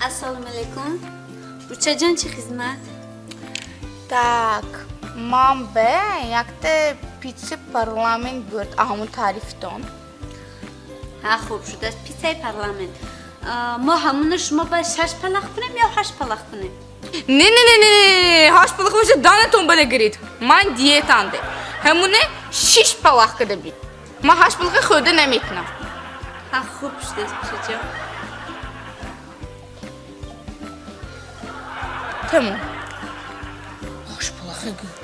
Ассалому алайкум. Бучаҷон, чӣ хизмат? Так, ман бе якта питса парламент бурд, ҳамун таърифтон. Ҳа, хуб шудааст, питсаи парламент. Мо ҳамуна шумо ба шаш палах кунем ё ҳашт палах кунем? Не, не, не, не, не, ҳашт палах боша, данатон ба нагиред. Ман диетанде. Ҳамуне шиш палах када бит. Ман ҳашт палаха хӯрда наметунам. Ҳа, хуб шудааст, бучаҷон. Тамом. Ҳашт палаха гӯ.